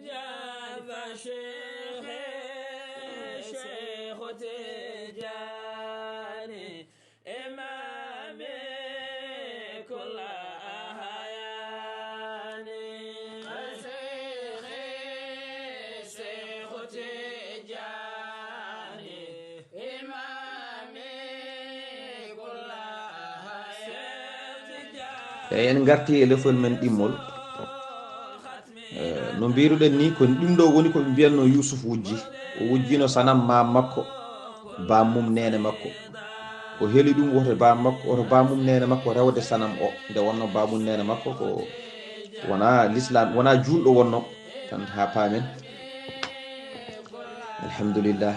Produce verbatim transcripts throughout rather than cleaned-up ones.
Tijaan fa Cheikh, Cheikh Tidiane, Imam kulla ahyani. Cheikh, Cheikh Tidiane, Imam kulla ahyani. Eyi, en ngarti e lefol men ɗimmol. Eh, no mbiruɗen ni, ko ɗum ɗo woni ko ɓe mbiyatno Yusuf wujji. O wujjino sanam maam makko, baam mum neene makko. O heli ɗum woto baam makko, woto baam mum neene makko rewde sanam o. Nde wonno baam mum neene makko ko wona l'islam, wona juulɗo wonno. Tan ha paamen. Alhamdulillah.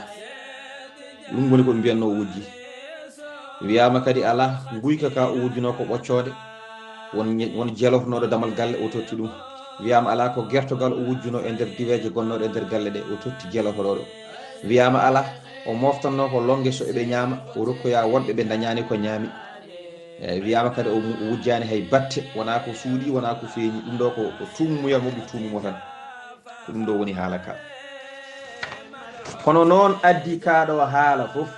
Ɗum woni ko ɓe mbiyatno o wujji. Wiyama kadi ala, guyka ka o wujjuno ko ɓoccoode. Won ñe-, won jelotonoɗo damal galle, o totti ɗum. Wiyama ala, ko gertogal o wujjuno e nder diweeje gonnoɗe e nder galle ɗe, o totti jelotoɗo. Wiyama ala, o moftanno ko longe so eɓe ñaama, o rokkoya wonɓe ɓe dañani ko ñaami. E, wiyama kadi o mu-, o wujjani hay batte, wona ko suuɗi, wona ko feeñi. Ɗum ɗo ko, ko tuumumuyal mo ɓe tuumumo tan. Ko ɗum ɗo woni haala ka. Kono noon addi ka ɗo haala fof.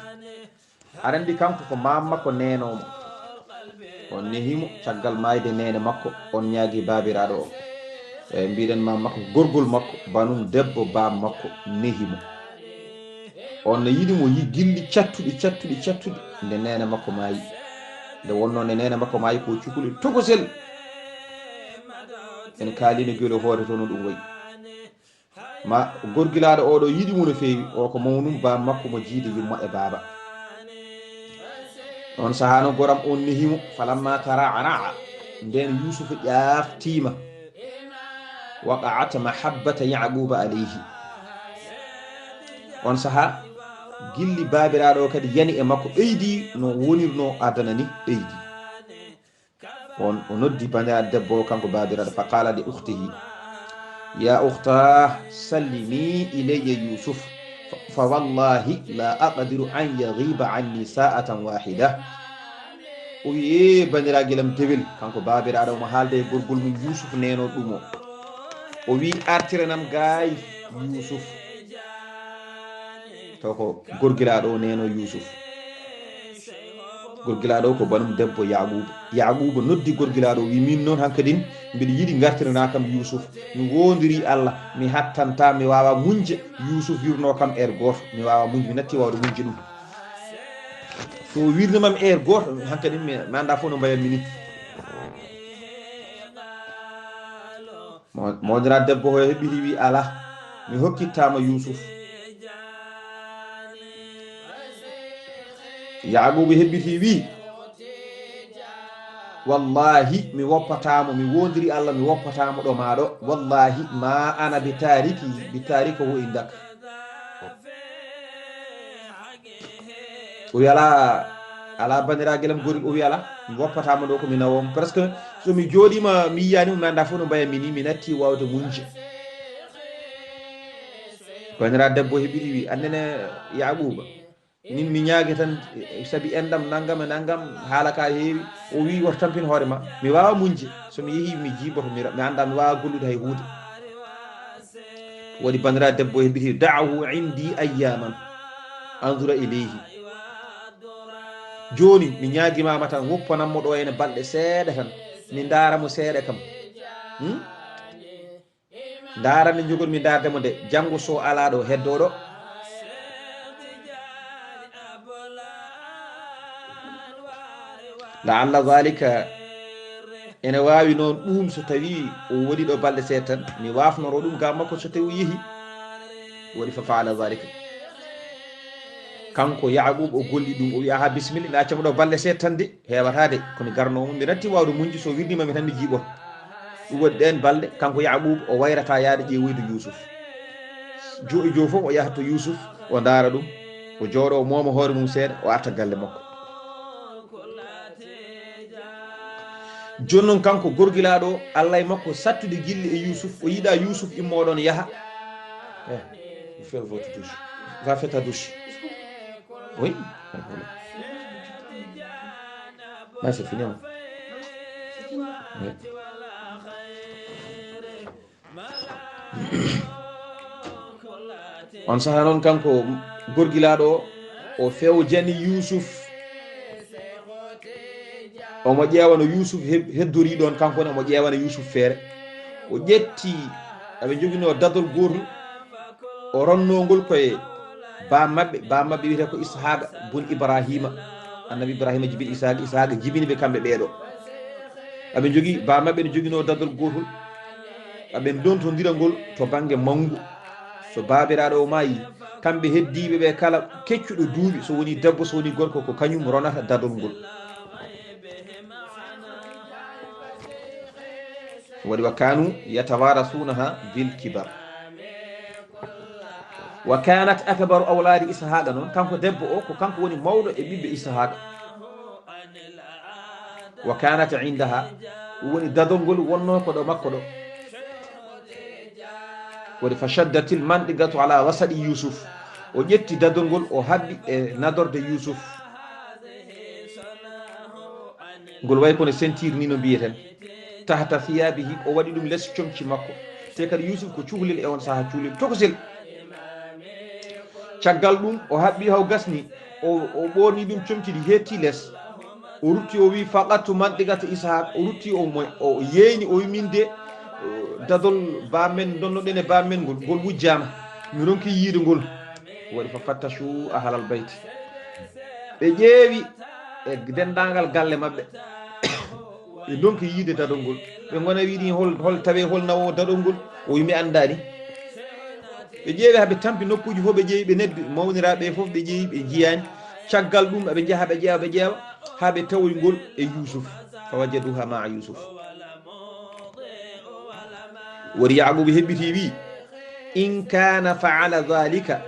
Aɗa anndi kanko ko maam makko neenoomo. On nehimo caggal maayde neene makko, on ñaagi baabiraaɗo o. E, mbiɗen maam makko, gorgol makko, banum debbo baam makko nehimo. On no yiɗi mo yi gilli cattuɗi, cattuɗi, cattuɗi, nde neene makko maayi. Nde wonno nde neene makko maayi ko cukalel tokosel. En kaalino gila hoore to no ɗum wayi. Ma gorgilaaɗo oɗo yiɗi mo no feewi, o ko mawnum baam makko mo jiide yumma e baaba. On sahaa no goram on nehimo, falamma tara'ra'a, nden Yuusufa ƴaaftiima, waqa'at mahabbata Ya'quba alayhi. On sahaa gilli baabiraaɗo o kadi yani e makko, ɓeydi no wonirno adana ni ɓeydi. On o noddi bandiraaɗo debbo o, kanko baabiraaɗo, fa qala li ukhtihi, ya ukhta, sallimi ilayya Yusuf, fa, fa wallahi la aqdiru an yaghiba anni sa'atan wahida. O wi, e bandiraaguel am dewel, kanko baabiraaɗo omo haalda e gorgol mum Yusuf neno ɗum o. O wi, artiranam gaay Yusuf. Taw ko gorgilaaɗo o neno Yusuf. Gorgilaaɗo o ko banum debbo Yaquba. Yaquba noddi gorgilaaɗo o, wi, min noon hankadin mbiɗa yiɗi ngartirana kam Yusuf. Mi wondiri Allah, mi hattanta, mi wawa muñde. Yusuf wirno kam heure gooto, mi wawa muñde, mi natti wawde muñde ɗum. So wirnimam heure gooto, hankadin mi, mi annda fof no mbayatmi ni. Mo-, moƴƴira debbo o heɓɓiti wi, ala, mi hokkittaama Yusuf. Yaquba heɓɓiti wi, wallahi, mi woppataamo, mi wondiri Allah, mi woppataamo ɗo maa ɗo. Wallahi, ma ana bi tariki, bi tarikahu indaka. O wi, ala, ala bandiraaguel am gorel, o wi, ala, mi woppataamo ɗo ko mi nawomo. Presque so mi jooɗiima, mi yiyaani mo, mi annda fof no mbayatmi ni, mi natti wawde muñde. Bandiraaɗo debbo heɓɓiti wi, annene Yaquba, min mi ñaagi tan, sabi enɗam nanngam e nanngam, haala ka heewi. O wi, woto tampin hoore ma, mi wawa muñde. So mi yehi, mi jiiboto, mi ra-, mi annda, mi wawa gollude hay huunde. Waɗi bandiraaɗo debbo heɓɓiti, da'ahu indi ayyaman anzura ilayhi. Jooni, mi ñaagimaama tan, woppanam mo ɗo ene balɗe seeɗa tan, mi ndaara mo seeɗa kam. Hmm? Ndaara nde njogol mi ndaarde mo nde, janngo so alaa ɗo heddooɗo. La'alla zalika, ene waawi noon ɗum so tawii o woni ɗo balɗe seeɗa tan, mi waafnoro ɗum ga makko so tawii o yehi. Waɗi fa fa'ala zalika. Kanko Yaquba o golli ɗum, o wi'a, "Aha, bisimilla, mi acca mo ɗo balɗe seeɗa tan de, heewataa de, ko mi garnoo mo, mi natti waawde muñde, so wirniima mi tan mi jiiɓoto." Ɗum waɗi ɗeen balɗe, kanko Yaquba o wayrata yaade ƴeewoyde Yusuf. Jo'i jo'i fof o yaha to Yusuf, o ndaara ɗum, o jooɗo, o mooma hoore mum seeɗa, o arta galle makko. Jooni noon kanko gorgilaaɗo o, Allah e makko sattude gilli e Yusuf, o yiɗa Yusuf immo ɗoon yaha. Eh, vous faites votre douche. Va faire ta douche. Oui, pas de problème. Là, c'est fini, hein. Oui. On saha noon, kanko gorgilaaɗo o, o fewjani Yuusuf. Omo ƴeewa no Yuusuf he-, heddori ɗoon, kanko ne omo ƴeewana Yuusuf feere. O ƴetti, aɓe njoginoo dadol gootol, o ronnoo ngol koye baa maɓɓe. Baa maɓɓe wiyetee ko Ishaaqa bun Ibraahiima. Annabi Ibraahiima jibini Ishaaqa, Ishaaqa jibini ɓe kamɓe ɓeeɗo. Aɓe njogii, baa maɓɓe ne joginoo dadol gootol. Aɓe ndontondira ngol to bannge manngu. So baabiraaɗo o maayi, kamɓe heddiiɓe ɓe kala, keccuɗo duuɓi, so woni debbo, so woni gorko, ko kañum ronata dadol ngol. Waɗi wa kaanu yatawarasuunaha bil kibar. Wa kanat akbaru awlaadi Ishaaqa noon, kanko debbo o, ko kanko woni mawɗo e ɓiɓɓe Ishaaqa. Wa kanat indaha, ɗum woni dadol ngol wonnoo ko ɗo makko ɗo. Waɗi fa shaddatil mantiqatu ala wasadi Yuusuf. O ƴetti dadol ngol, o haɓɓi e nadorde Yuusuf. Ngol wayi kono ceinture ni no mbiyeten. Tahta thiyabihi, o waɗi ɗum les comci makko. Te kadi Yuusuf ko cuhlel e on saha, cuhlel tokosel. Caggal ɗum, o haɓɓi haw gasni, o, o ɓoorni ɗum comci ɗi hetti les. O rutti, o wi, "Faqattu mantiqata Ishaq." O rutti, o mo-, o yeeyni, o wi, "Min de, eh, dadol baa men, ndonnoɗen e baa men ngol, ngol wujjaama. Mi ronki yiide ngol." O waɗi, "Fa fattashu ahlal bayti." Ɓe ƴeewi e denndaangal galle maɓɓe. Ɓe ndonki yiide dadol ngol. Ɓe ngona wiide, "Hol, hol tawe, hol nawo dadol ngol?" O wi, "Mi anndaani." Ɓe ƴeewi haa ɓe tampi nokkuuji fof, ɓe ƴeewi, ɓe neddi mawniraaɓe fof, ɓe ƴeewi, ɓe njiyaani. Caggal ɗum, aɓe njaha, ɓe ƴeewa, ɓe ƴeewa, haa ɓe tawoyi ngol e Yuusuf. Fa wajaduha ma'a Yuusuf. Wori Yaaquuba heɓɓiti wi, "In kaana fa'ala dhalika."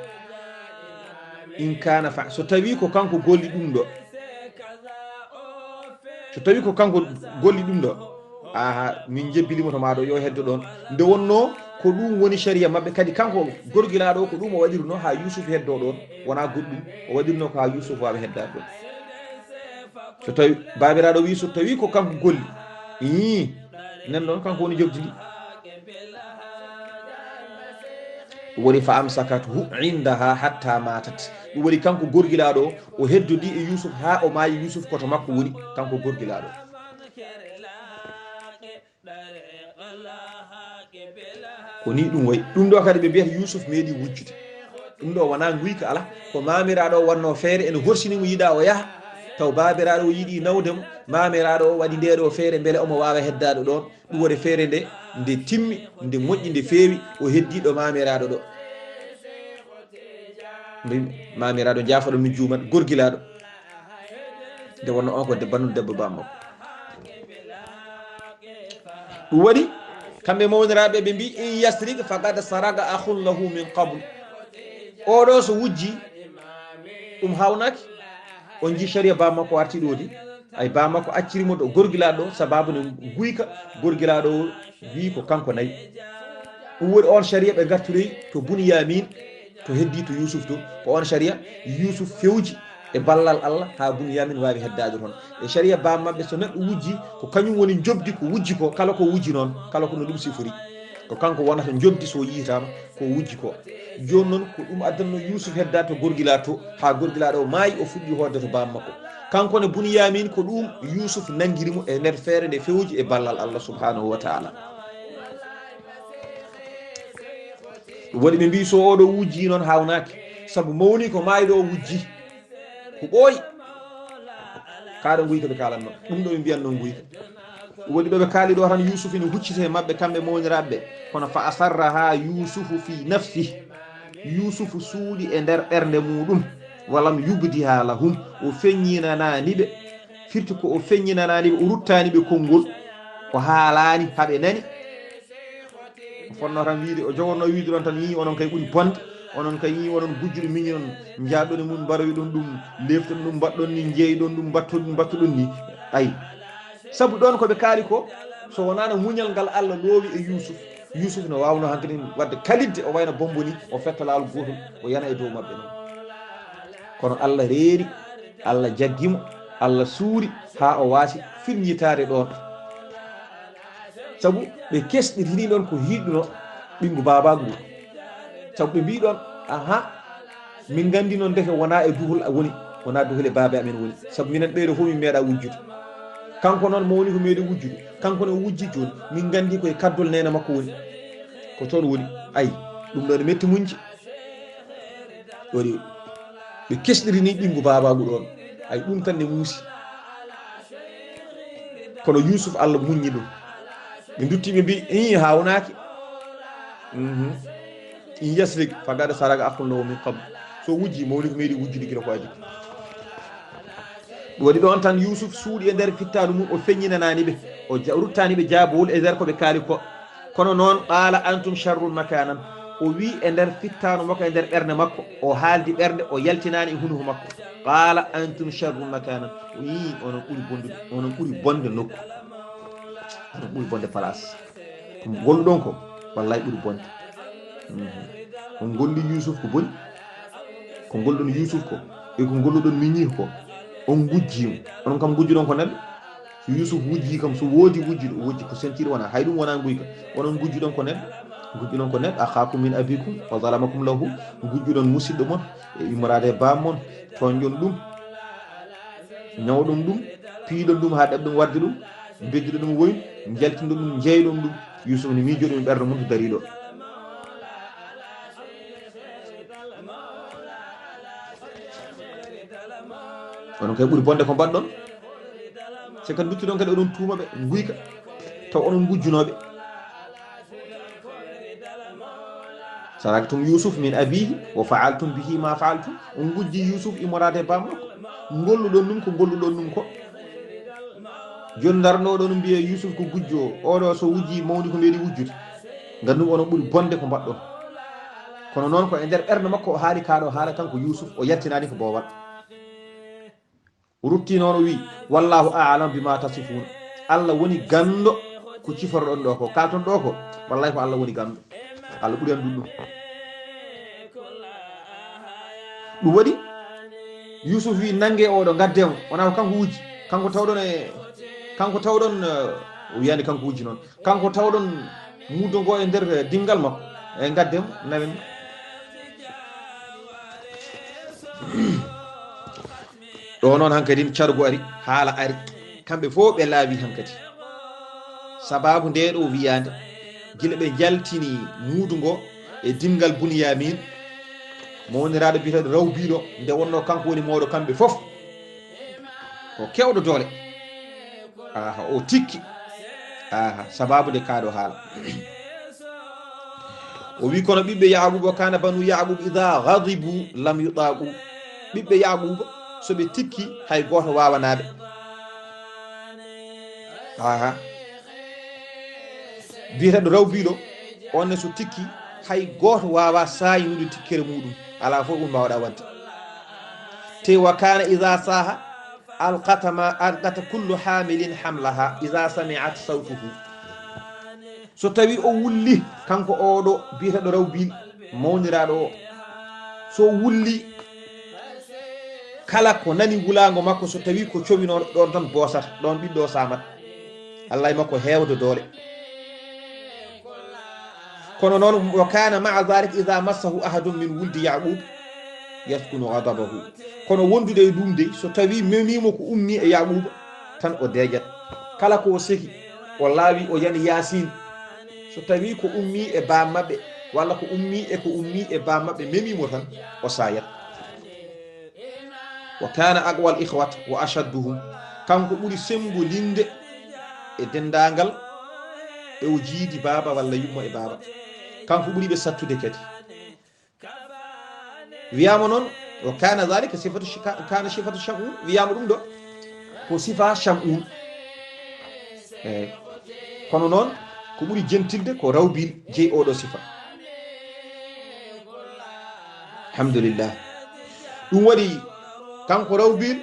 In kaana fa-, so tawi ko kanko golli ɗum ɗo. So tawi ko kanko golli ɗum ɗo, aha, min njebbili mo to maa ɗo, yo heddo ɗoon. Nde wonnoo ko ɗum woni sariya maɓɓe, kadi kanko gorgilaaɗo o, ko ɗum o waɗirunoo haa Yuusuf heddoo ɗoon, wonaa goɗɗum o waɗirunoo ko haa Yuusuf waawa heddaade ɗoon. So tawi baabiraaɗo wi, so tawi ko kanko golli, ii, nen ɗoon kanko woni jogdi ndi. Ɗum woni fa amsakathu indaha hatta matat. Ɗum woni kanko gorgilaaɗo o, o heddodii e Yuusuf haa o maayi. Yuusuf ko to makko woni, kanko gorgilaaɗo. Ko nii ɗum wayi. Ɗum ɗo kadi ɓe mbiyata Yuusuf meeɗi wujjude. Ɗum ɗo wonaa nguyka, alaa. Ko maamiraaɗo o waɗnoo feere, ene horsini mo yiɗa o yaha. Taw baabiraaɗo o yiɗi nawde mo. Maamiraaɗo o waɗi ndee ɗo feere mbele omo waawa heddaade ɗoon. Ɗum waɗi feere nde, nde timmi, nde moƴƴi, nde feewi, o heddii ɗo maamiraaɗo ɗo. Mbi-, maamiraaɗo, njaafoɗo mi juumat, gorgilaaɗo. Nde wonnoo on ko de-, bannun debbo baa makko. Ɗum waɗi, kamɓe mawniraaɓe ɓe mbi, "In yasrik faqad saraqa akhun lahu min qabl." Oɗo so wujji, ɗum hawnaaki. On njii sariya baa makko arti ɗo di. Ay, baa makko acciri mo ɗo gorgilaaɗo ɗo, sababu ne guyka gorgilaaɗo o wi ko kanko nayi. Ɗum woni on sariya ɓe ngarturoyi to Bunyamin, to heddi to Yuusuf to. Ko on sariya Yuusuf fewji e ballal Allah haa Bunyamin waawi heddaade toon. E sariya baa maɓɓe, so neɗɗo wujji, ko kañum woni njoɓdi ko wujji ko, kala ko wujji noon, kala ko no ɗum sifori. Ko kanko wonata njoɓdi so yiitaama ko wujji ko. Jooni noon, ko ɗum addanno Yuusuf heddaade to gorgilaaɗo to, haa gorgilaaɗo o maayi, o fuɗɗi hoodde to baa makko. Kanko ne Bunyamin, ko ɗum Yuusuf nanngiri mo e nder feere nde fewji e ballal Allah subhaanahu wa taala. Ɗum waɗi ɓe mbi, so oɗo wujji noon hawnaaki, sabu mawni ko maayi ɗo wujji. Ko ɓooyi. Kaɗo nguyka ɓe kaalanno. Ɗum ɗo ɓe mbiyanno nguyka. Ɗum waɗi ɗo ɓe kaali ɗo tan, Yuusuf ene hucciti e maɓɓe kamɓe mawniraaɓe ɓe. Kono fa asarraha Yuusufu fi nafsi. Yuusufu suuɗi e nder ɓernde muuɗum. Walam yubdiha lahum. O feññinanaani ɓe. Firti ko o feññinanaani ɓe, o ruttaani ɓe konngol. O haalaani haa ɓe nani. O fotnoo tan wiide, o jogorno wiide ɗon tan, yii, onon kay ɓuri bonde, onon kay, yii, onon gujjuɗo miñi on, njaɗɗon e mum, mbaroyɗon ɗum, lefton ɗum, mbaɗɗon ni, njeeyɗon ɗum, mbatton ɗum, mbattuɗon ni. Ayi. Sabu ɗon ko ɓe kaali ko, so wonaano muñal ngal Allah loowi e Yuusuf, Yuusuf no waawnoo hankadi waɗde kalidde, o wayno bombo ni, o fetta laawol gootol, o yana e dow maɓɓe noon. Kono Allah reeri, Allah jaggi mo, Allah suuri haa o waasi firñitaade ɗoon. Sabu ɓe kesɗitinii ɗoon ko hiiɗuno ɓinngu baabaagu ngu. Sabu ɓe mbii ɗoon, Aha. Min nganndi noon ndeke wonaa e duhol woni, wonaa duhol e baaba amen woni. Sabu minen ɓeeɗo fof min meeɗa wujjude. Kanko noon mawni ko meeɗi wujjude. Kanko noon wujji jooni. Min nganndi koye kaddol neene makko woni. Ko toon woni. Ay, ɗum ɗo ne metti muñde. Waɗi ɓe kesɗiri ni ɓinngu baabaagu ɗoon. Ay, ɗum tan ne muusi. Kono Yuusuf, Allah muññi ɗum. Ɓe ndutti, ɓe mbi, "Ii, haawnaki. Mhm. In yasrik faqad saraqa akhun lahu min qabl." So wujji, mawni ko meeɗi wujjude gila ko adii. Ɗum waɗi ɗoon tan Yuusuf suuɗi e nder fittaandu mum, o feññinanaani ɓe. O ja-, ruttaani ɓe jaabowol e nder ko ɓe kaali ko. Kono noon, qaala antum sharrun makaanan. O wii e nder fittaandu makko, e nder ɓernde makko, o haaldi ɓernde, o yaltinaani e hunuko makko. Qaala antum sharrun makaanan. O wii onon ɓuri bondude, onon ɓuri bonde nokku. Onon ɓuri bonde place. Ko ngolluɗon ko, wallay ɓuri bonde. Mhm. On ngolli Yuusuf ko boni. Ko ngolluɗon Yuusuf ko, e ko ngolluɗon miñi ko, on ngujji mo. Onon kam ngujjuɗon ko neɗɗo. So Yuusuf wujji kam, so woodi wujjuɗo, o wujji ko sentiri wona, hay ɗum wona nguyka. Onon ngujjuɗon ko neɗɗo. Ngujjuɗon ko neɗɗo, akhaakum min abiikum wa zalamakum lahu. Ngujjuɗon musidɗo mon, e immoraade e baam mon, tooñɗon ɗum, ñawɗon ɗum, piiɗon ɗum haa ɗaɓɓi ɗum waɗde ɗum, mbedduɗon ɗum woynu, njaltinɗon ɗum, njeeyɗon ɗum. Yuusuf ne miijoɗon ɓernde mum to darii ɗo. Onon kay ɓuri bonde ko mbaɗɗon. Se kadi nduttuɗon kadi oɗon tuuma ɓe, nguyka, taw onon ngujjunooɓe. Saraktum Yuusuf min abiihi wa fa'altum bihi ma fa'altum. On ngujji Yuusuf immoraade e baam makko. Ngolluɗon ɗum ko ngolluɗon ɗum ko. Jooni ndarnooɗon mbiye Yuusuf ko gujjo, oɗo so wujji mawni ko meeɗi wujjude. Nganndu onon ɓuri bonde ko mbaɗɗon. Kono noon ko e nder ɓernde makko o haali kaa ɗo haala kanko Yuusuf, o yaltinaani ko boowal. Rutti noon o wii, "Wallaahu a'lam bima tasifun." Allah woni ganndo ko ciforɗon ɗo ko, kalton ɗo ko. Wallaahi ko Allah woni ganndo. Allah ɓuri anndude ɗum. Ɗum waɗi Yuusuf wii, "Nannge oɗo, ngadde mo." Wonaa ko kanko wujji. Kanko tawɗon e, kanko tawɗon, eh, o wiyaani kanko wujji noon. Kanko tawɗon muudo ngo e nder, eh, dinngal makko. E ngadde mo, nawen mo. Ɗo noon hankadi cargu ari, haala ari. Kamɓe fof ɓe laawi hankadi. Sababu nde ɗo wiyaande, gila ɓe njaltini muudu ngo e dinngal Bunyamin, mawniraaɗo biyeteeɗo Rawbiilo, nde wonno kanko woni mawɗo kamɓe fof. Ko keewɗo doole. Aha, o tikki. Aha, sababu nde kaa ɗo haala. O wi, kono ɓiɓɓe Yaquba, kana banu Yaquba idha ghadibu lam yutaqu. Ɓiɓɓe Yaquba, so ɓe tikki, hay gooto waawanaa ɓe. Aha. Biyeteeɗo Rawbiilo, on ne so tikki, hay gooto waawaa saaynude tikkere muuɗum. Alaa fof ɗum mbaawɗaa waɗde. Te wa kana idha saha, alqata ma, alqata kullu hamilin hamlaha idha sami'at sawtuhu. So tawi o wulli, kanko oɗo biyeteeɗo Rawbiil, mawniraaɗo o, so wulli, kala ko nani wulaango makko, so tawi ko cowinooɗo, ɗon tan boosata, ɗon ɓiɗɗo o saamat. Allah e makko heewde doole. Kono noon, wa kana ma'a dhalik idha massahu ahadun min wuldi Yaqub yaskunu ghadabahu. Kono wondude e ɗum de, so tawi memiimo ko ummi e Yaquba, tan o deeƴat. Kala ko o seki, o laawi, o yani Yaasin. So tawi ko ummi e baam maɓɓe, walla ko ummi e, ko ummi e baam maɓɓe memiimo tan, o saayat. Wa kana aqwal ikhwat wa ashadduhum. Kanko ɓuri sembolinde e denndaangal ɓe o jiidi baaba walla yumma e baaba. Kanko ɓuri ɓe sattude kadi. Wiyaama noon, wa kana dhalika sifatu shika-, kana sifatu Shamun, wiyaama ɗum ɗo ko sifa Shamun. Eey. Kono noon, ko ɓuri jentilde ko Rawbil jeyi oɗo sifa. Alhamdulillah. Ɗum waɗi kanko Rawbil,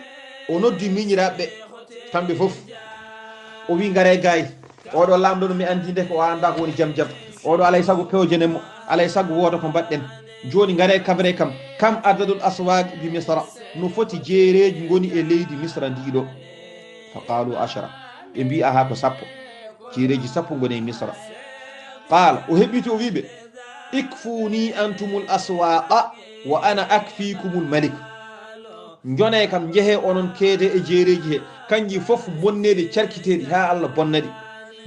o noddi miñiraaɓe kamɓe fof. O wi, "Ngare gaay, oɗo laamɗo no mi anndi nde ko o anndaa ko woni jam jam. Oɗo alay sago pewjenen mo, alay sago wooda ko mbaɗɗen. Jooni ngare kabre kam, kam adadul aswaq bi Misra, no foti jeereeji ngoni e leydi Misra ndi ɗo?" Fa qalu ashara. Ɓe mbi, "Aha, ko sappo. Jeereeji sappo ngoni e Misra." Qaala, o heɓɓiti, o wi ɓe, Ikfuni antumul aswaqa wa ana akfikumul malik. Njone kam, njehe onon keede e jeereeji he, kanji fof bonneeɗi, carkiteeɗi, haa Allah bonna ɗi.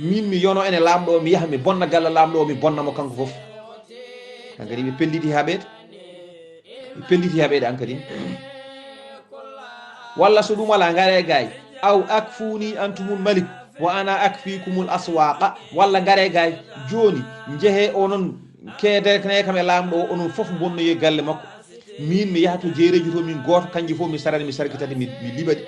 Min mi yono ene laamɗo o, mi yaha mi bonna galle laamɗo o, mi bonna mo kanko fof. Hankadi ɓe pelliti haa ɓeede. Ɓe pelliti haa ɓeede hankadi. Walla so ɗum alaa, ngare gaay. Aw akfuni antumul malik wa ana akfikumul aswaqa. Walla ngare gaay. Jooni njehe onon keede ne kam e laamɗo o, onon fof bonnoye galle makko. Min mi yaha to jeereeji to, min gooto, kanji fof mi sarani, mi sarkitani, mi, mi liɓa ɗi.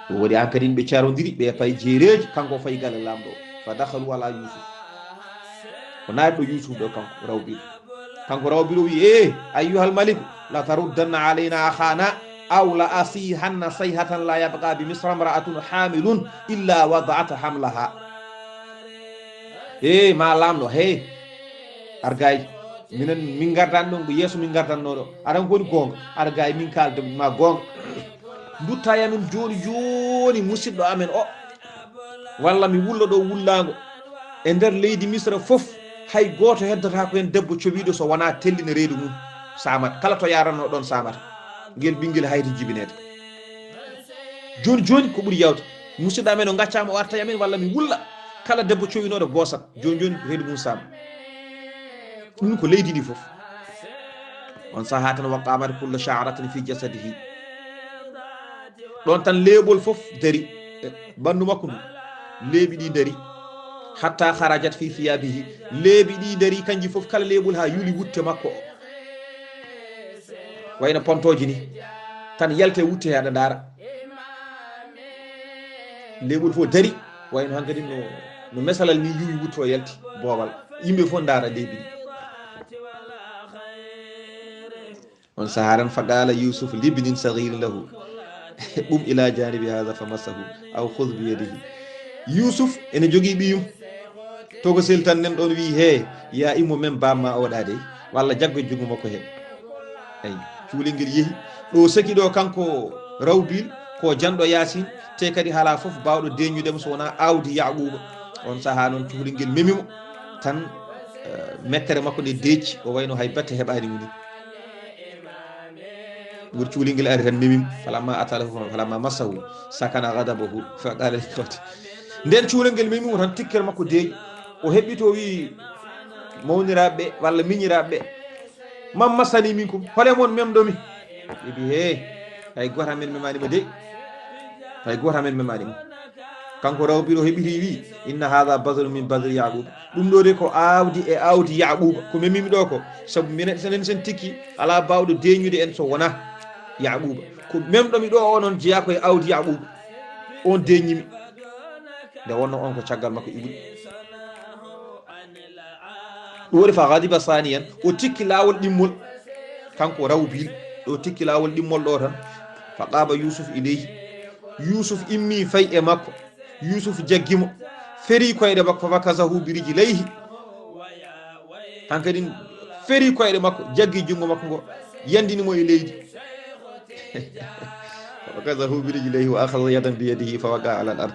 Ɗum waɗi hankadi ɓe carondiri, ɓe payi jeereeji, kanko fayi galle laamɗo o. Fa dakhalu ala Yusuf. O naati ɗo Yusuf ɗo, kanko Rawbil. Kanko Rawbil o wi, "E, ayyuhal maliku, la taruddanna alayna akhana, aw la asihanna sayhatan la yabqa bi Misra imra'atun hamilun illa wada'at hamlaha." E, ma laamɗo, he, argay. Minen, min ngardan ɗon ko yeeso min ngardanno ɗo. Aran ko woni goonga. Argay min kaalda ma goonga. Ndutta e amen jooni jooni musidɗo amen o. Walla mi wulla ɗo wullaango. E nder leydi Misra fof, hay gooto heddotaako heen debbo cowiiɗo so wonaa tellina reedu mum, saamat. Kala to yaranno ɗon saamata. Ngel ɓinngel hayti jibineede. Jooni jooni ko ɓuri yawde. Musidɗo amen o ngaccaama o arta e amen walla mi wulla. Kala debbo cowinooɗo boosat. Jooni jooni reedu mum saama. Ɗum ko leydi ndi fof. On sahaa tan, wa qamat kullu sha'ratin fi jasadihi. Ɗon tan leeɓol fof dari e ɓanndu makko ndu. Leeɓi ɗi dari. Hatta kharajat fi thiyabihi. Leeɓi ɗi dari kanji fof, kala leeɓol haa yuli wutte makko o. Wayno pontooji ni. Tan yalte wutte aɗa ndaara. Leeɓol fof dari. Wayno hankadi no, no mesalal ni yuwi wutte o yalti boowal. Yimɓe fof ndaara leeɓi ɗi. On sahaa tan, fa qala Yusuf libnin saghirin lahu, qum ila janibi hadha fa massahu, aw khudh bi yadihi. Yusuf ene jogii ɓiyum. Tokosel tan nen ɗon wi, "He, ya immo men bamma oɗa dey, walla jaggo junngo makko he." Eyi, cuulel ngel yehi. Ɗo seki ɗo kanko Rawbil, ko janɗo Yaasin, te kadi hala fof bawɗo deññude mo so wona awdi Yaquba. On sahaa noon cuulel ngel memi mo. Tan, eh, mettere makko nde deeci, o wayno hay batte heɓaani mo ni. Ngol cuulel ngel ari tan memi mo. Falamma ata lahu, falamma massahu, sakana ghadabuhu, fa qala li ikhwati. Nden cuulel ngel memi mo tan, tikkere makko deeƴi. O heɓɓito, o wi mawniraaɓe ɓe walla miñiraaɓe ɓe, "Man massani minkum? Hol e mon memɗo mi?" Ɓe mbi, "He, hay gooto amen memaani mo de. Hay gooto amen memaani mo." Kanko Rawbil o heɓɓiti wi, "Inna hadha badrun min badri Yaquba." Ɗum ɗo de ko awdi e awdi Yaquba. Ko memimi ɗo ko, sabu minen, senen sen tikki, alaa bawɗo deññude en so wona Yaquba. Ko memɗo mi ɗo o noon jeyaa ko e awdi Yaquba. On deññimi. Nde wonno on ko caggal makko iwuɗi. Ɗum waɗi fa ghadiba saniyan, o tikki laawol ɗimmol. Kanko Rawbil, ɗo tikki laawol ɗimmol ɗo tan. Fa qaba Yusuf ilayhi. Yusuf immi fay e makko. Yusuf jaggi mo. Feri koyɗe makko, fa wakazahu bi rijlayhi. Hankadi feri koyɗe makko, jaggi junngo makko ngo, yandini mo e leydi. Fa wakazahu bi rijlayhi wa akhadha yadan bi yadihi fa waqa ala al-ard.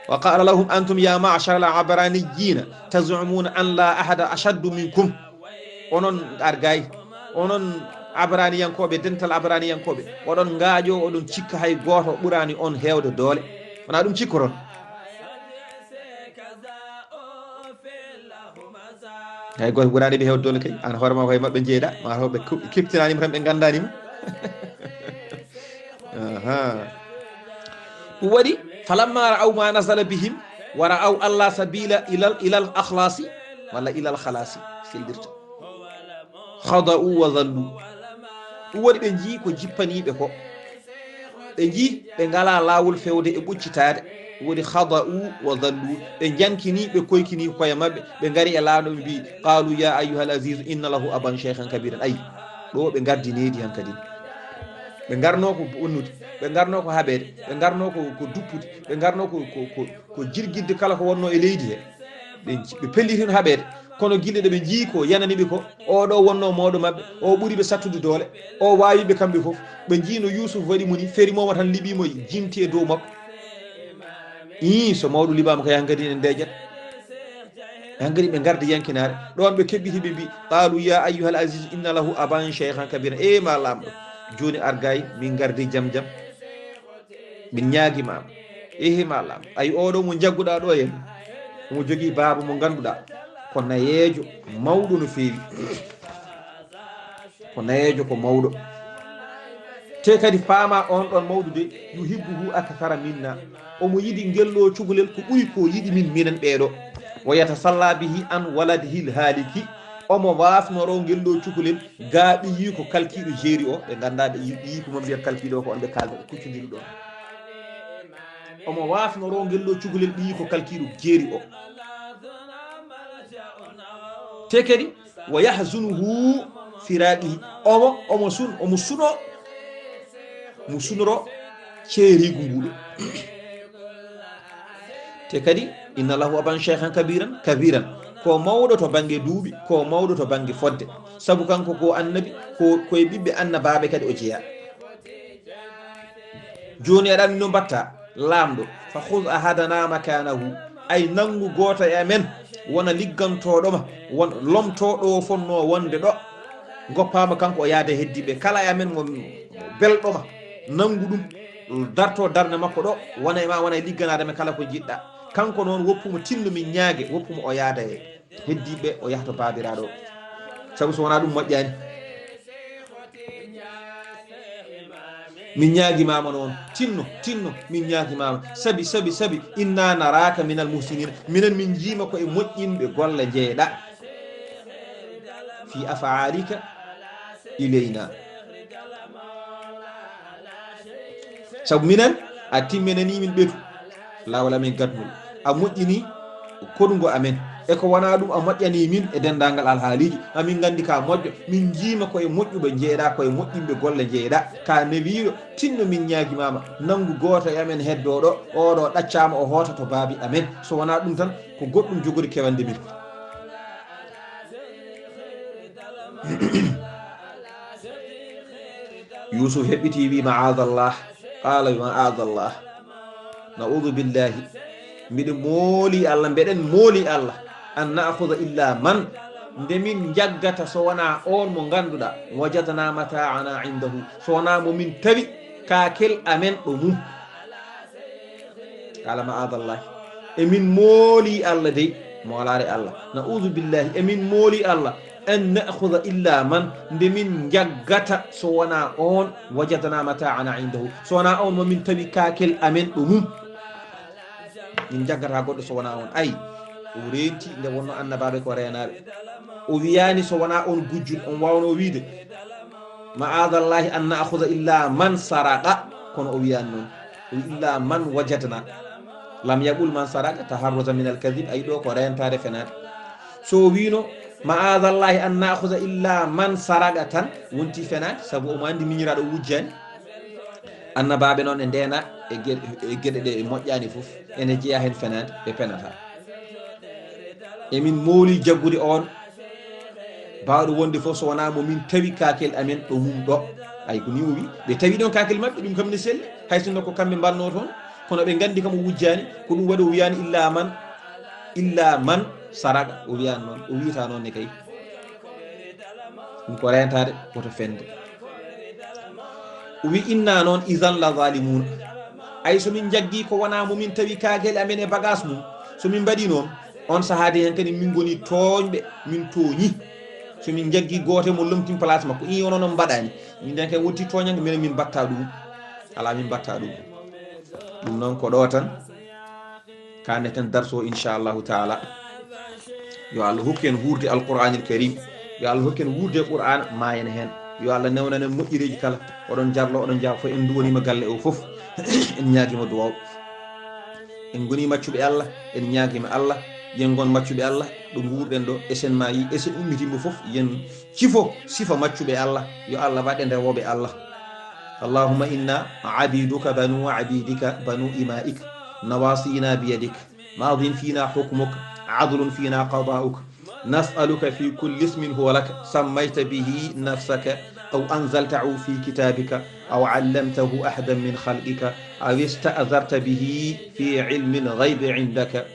Wa qala lahum, "Antum ya ma'shar al-abraniyyin taz'umuna an la ahada ashaddu minkum." Onon argay, onon abraniyankooɓe, dental abraniyankooɓe, oɗon ngaaƴo, oɗon cikka hay gooto ɓuraani on heewde doole. Wona ɗum cikkoton? Hay gooto ɓuraani ɓe heewde doole kay. An hoore ma ko e maɓɓe njeyɗa, ma taw ɓe ku-, kiptinaani mo tan, ɓe nganndaani mo. Aha. Ɗum waɗi, falamma ra'aw ma nazala bihim wa ra'aw alla sabila ilal, ilal akhlasi walla ilal khalasi, seldirta. Khada'u wa dhallu. Ɗum waɗi ɓe njii ko jippaniiɓe ko. Ɓe njii ɓe ngalaa laawol fewde e ɓoccitaade. Ɗum waɗi khada'u wa dhallu. Ɓe njankini, ɓe koykini koye maɓɓe. Ɓe ngari e laawol, ɓe mbii, "Qalu ya ayyuhal azizu inna lahu aban shaykhan kabiran." Ayi, ɗo ɓe ngardi needi hankadi. Ɓe ngarno ko bonnude, ɓe ngarno ko haɓeede, ɓe ngarno ko, ko duppude, ɓe ngarno ko, ko, ko, ko jirgidde kala ko wonno e leydi he. Ɓe nji-, ɓe pelliti heen haɓeede. Kono gila ɗo ɓe njii ko yanani ɓe ko, o ɗo wonno mawɗo maɓɓe, o ɓuri ɓe sattude doole, o waawi ɓe kamɓe fof. Ɓe njii no Yuusuf waɗi mo ni, feri mo tan liɓi mo, jimti e dow makko. Ii, so mawɗo liɓaama kay hankadi ene deeƴat. Hankadi ɓe ngardi yankinaare. Ɗoon ɓe keɓɓiti, ɓe mbi, "Qaalu ya ayyuhal aziz inna lahu aban shaykhan kabira." E ma laamɗo, jooni argay min ngardi jam jam. Min ñaagima. Ehe ma laamɗo. Ay oɗo mo njagguɗaa ɗo en, omo jogii baaba mo ngannduɗaa ko nayeejo mawɗo no feewi. Ko nayeejo ko mawɗo. Te kadi faama on ɗon mawɗo de, yuhibbuhu akthara minna. Omo yiɗi ngel ɗo cukalel ko ɓuri ko yiɗi min minen ɓeeɗo. Wa yatasalla bihi an waladihil haliki. Omo waafnoro ngel ɗo cukalel gaa ɓiyiiko kalkiiɗo jeeri o. Ɓe ngannda ɓe yi-, ɓiyiiko mo mbiyat kalkiiɗo ko on ɓe kaalda ɓe kuccondiri ɗon. Omo waafnoro ngel ɗo cukalel ɓiyiiko kalkiiɗo jeeri o. Te kadi wa yahzunuhu firaqihi. Omo, omo sun-, omo suno. Mo sunoro ceeriigu nguɗo. Te kadi, inna lahu aban shaykhan kabiran, kabiran. Ko mawɗo to bannge duuɓi, ko mawɗo to bannge fodde. Sabu kanko ko annabi, ko, ko e ɓiɓɓe annabaaɓe kadi o jeyaa. Jooni aɗa anndi no mbatta, laamɗo, fa khudh ahadana makanahu, ay nanngu gooto e amen, wona liggantooɗo ma, won lomtooɗo o fonnoo wonde ɗo, ngoppaama kanko o yaada e heddiiɓe, kala e amen mo belɗo ma, nanngu ɗum, darto darnde makko ɗo, wona e ma, wona e ligganaade men kala ko njiɗɗa. Kanko noon, woppu mo tinno min ñaage, woppu mo o yaada e heddiiɓe o yaha to baabiraaɗo o. Sabu so wonaa ɗum moƴƴaani. Min ñaagimaama noon, tinno, tinno, min ñaagimaama. Sabi, sabi, sabi, inna naraaka minal muhsinin. Minen min njiima ko e moƴƴinɓe golle njeeɗa. Fi afaalika ilayna. Sabu minen, a timminanii min ɓetu laawol amen gadnol. A moƴƴini koɗungo amen. E ko wonaa ɗum, a moƴƴanii min e denndaangal alhaaliiji. Amin nganndi ka moƴƴo, min njiima ko e moƴƴuɓe njeeɗa, ko e moƴƴinɓe golle njeeɗa. Ka newiiɗo, tinno min ñaagimaama, nanngu gooto e amen heddooɗo, oɗo ɗaccaama o hoota to baabi amen. So wonaa ɗum tan, ko goɗɗum jogori kewande min. Yuusuf heɓɓiti wi, "Ma'aadallah." Qaala, "Ma'aadallah. Na'uudu billahi. Mbiɗo mooli Allah, mbeɗen mooli Allah. An na'khudha illa man." Nde min njaggata so wonaa on mo ngannduɗaa. "Wajadna mata'ana indahu." So wonaa mo min tawi kaakel amen ɗo mum. Qala ma'adallahi. Emin mooli Allah dey, moolaare Allah. Na'udhu billahi, emin mooli Allah. An na'khudha illa man, nde min njaggata so wonaa on, wajadna mata'ana indahu. So wonaa on mo min tawi kaakel amen ɗo mum. Min njaggata goɗɗo so wonaa on. Ay, o reenti nde wonno annabaaɓe ko reenaaɓe. O wiyaani so wonaa on gujjun, on waawno wiide, ma'adallahi an na'khudha illa man saraqa. Kono o wiyaani noon. O wi illa man wajadna. Lam yaqul man saraqa taharruza min al-kadhib. Ay ɗo ko reentaade fenaade. So o wiino, ma'adallahi an na'khudha illa man saraqa tan, wonti fenaade, sabu omo anndi miñiraaɗo wujjaani. Annabaaɓe noon e ndeena e ge-, e geɗe ɗe moƴƴaani fof, ene jeyaa heen fenaande, ɓe penata. Emin mooli jaggude on, baawɗo wonde fof so wonaa mo min tawi kaakel amen ɗo mum ɗo. Ay, ko ni o wi, ɓe tawi ɗon kaakel maɓɓe, ɗum kam ne selli, hay sinno ko kamɓe mbanno toon, kono ɓe nganndi kam o wujjaani, ko ɗum waɗi o wiyaani illa man, illa man saraqa, o wiyaani noon, o wiyata noon ne kay. Ɗum ko reentaade, woto fende. O wi, inna noon, idan la zalimuna. Ay, so min njaggi ko wonaa mo min tawi kaagel amen e bagage mum, so min mbaɗi noon, on sahaa de heen kadi min ngoni tooñɓe, min tooñi. So min njaggi gooto mo lomtin place makko, in onon on mbaɗaani. Min den kay wotti tooñanke, minen min mbatta ɗum. Alaa, min mbatta ɗum. Ɗum noon ko ɗo tan. Kaane tan darso, inchallahu taala. Yo Allah hokku en wuurde Alqur'anil Karim. Yo Allah hokku en wuurde Qur'an, maayen heen. Yo Allah newnan en moƴƴireeji kala. Oɗon jarlo, oɗon jaa, fof en nduwaniima galle o fof. En ñaagiima duwaaw. En ngoni maccuɓe Allah, en ñaagiima Allah. Yen ngon maccuɓe Allah, ɗo nguurɗen ɗo, esen maayi, esen ummitimbo fof, yen cifo, sifa maccuɓe Allah. Yo Allah waɗ en rewooɓe Allah. Allahumma inna abiduka banu abidika banu ima'ik. نواصينا بيدك، ماض فينا حكمك، عدل فينا قضاؤك. نسألك في كل اسم هو لك سميت به نفسك أو أنزلته في كتابك أو علمته أحدا من خلقك أو استأثرت به في علم الغيب عندك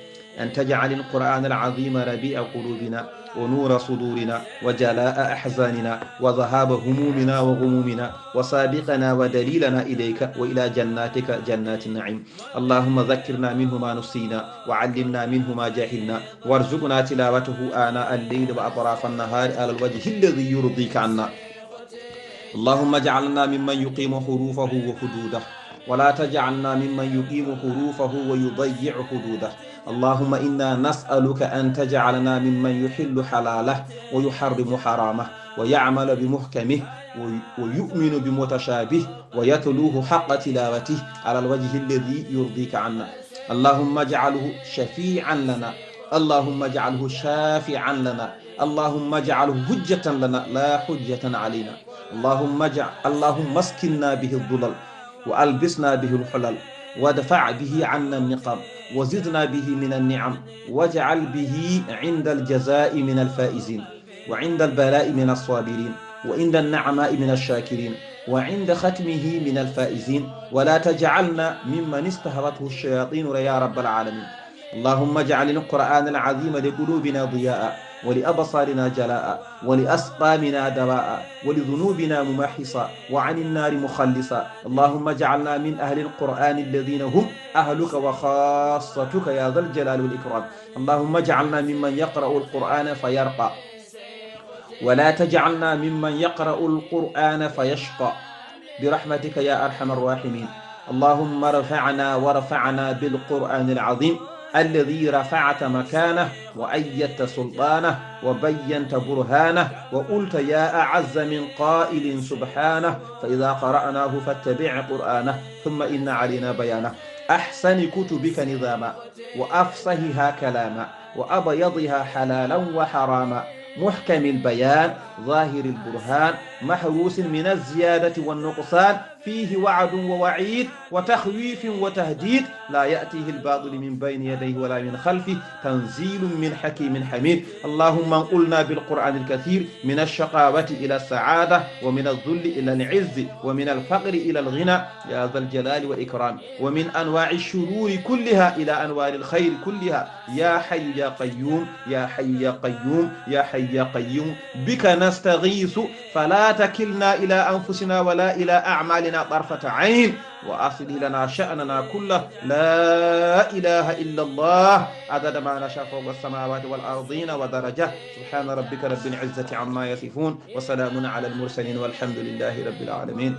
أن تجعل القرآن العظيم ربيع قلوبنا ونور صدورنا وجلاء أحزاننا وذهاب همومنا وغمومنا وسابقنا ودليلنا إليك وإلى جناتك جنات النعيم. اللهم ذكرنا منه ما نسينا وعلمنا منه ما جهلنا وارزقنا تلاوته آناء الليل وأطراف النهار على الوجه الذي يرضيك عنا. اللهم اجعلنا ممن يقيم حروفه وحدوده ولا تجعلنا ممن يقيم حروفه ويضيع حدوده. اللهم إنا نسألك أن تجعلنا ممن يحل حلاله ويحرم حرامه ويعمل بمحكمه وي-، ويؤمن بمتشابه ويتلوه حق تلاوته على الوجه الذي يرضيك عنا. اللهم اجعله شفيعا لنا. اللهم اجعله شافعا لنا. اللهم اجعله حجة لنا لا حجة علينا. اللهم اجعل، اللهم اسكنا به الظلل وألبسنا به الحلل وادفع به عنا النقم وزدنا به من النعم واجعل به عند الجزاء من الفائزين وعند البلاء من الصابرين وعند النعماء من الشاكرين وعند ختمه من الفائزين ولا تجعلنا ممن استهوته الشياطين يا رب العالمين. اللهم اجعل القرآن العظيم لقلوبنا ضياء ولأبصارنا جلاء ولأسقامنا دواء ولذنوبنا ممحصا وعن النار مخلصا. اللهم اجعلنا من أهل القرآن الذين هم أهلك وخاصتك يا ذا الجلال والإكرام. اللهم اجعلنا ممن يقرأ القرآن فيرقى ولا تجعلنا ممن يقرأ القرآن فيشقى برحمتك يا أرحم الراحمين. اللهم ارفعنا وارفعنا بالقرآن العظيم الذي رفعت مكانه وأيدت سلطانه وبينت برهانه وقلت يا أعز من قائل سبحانه، فإذا قرأناه فاتبع قرآنه ثم إن علينا بيانه. أحسن كتبك نظاما وأفصحها كلاما وأبيضها حلالا وحراما، محكم البيان، ظاهر البرهان، محروس من الزيادة والنقصان، فيه وعد ووعيد وتخويف وتهديد، لا يأتيه الباطل من بين يديه ولا من خلفه، تنزيل من حكيم حميد. اللهم انقلنا بالقرآن الكثير من الشقاوة إلى السعادة، ومن الذل إلى العز، ومن الفقر إلى الغنى، يا ذا الجلال والإكرام، ومن أنواع الشرور كلها إلى أنواع الخير كلها. يا حي يا قيوم، يا حي يا قيوم، يا حي يا قيوم، بك نستغيث، فلا تكلنا إلى أنفسنا ولا إلى أعمالنا طرفة عين، وأصلح لنا شأننا كله. لا إله إلا الله، عدد ما نشاء فوق السماوات والأرضين ودرجة. سبحان ربك رب العزة عما يصفون، وسلام على المرسلين، والحمد لله رب العالمين.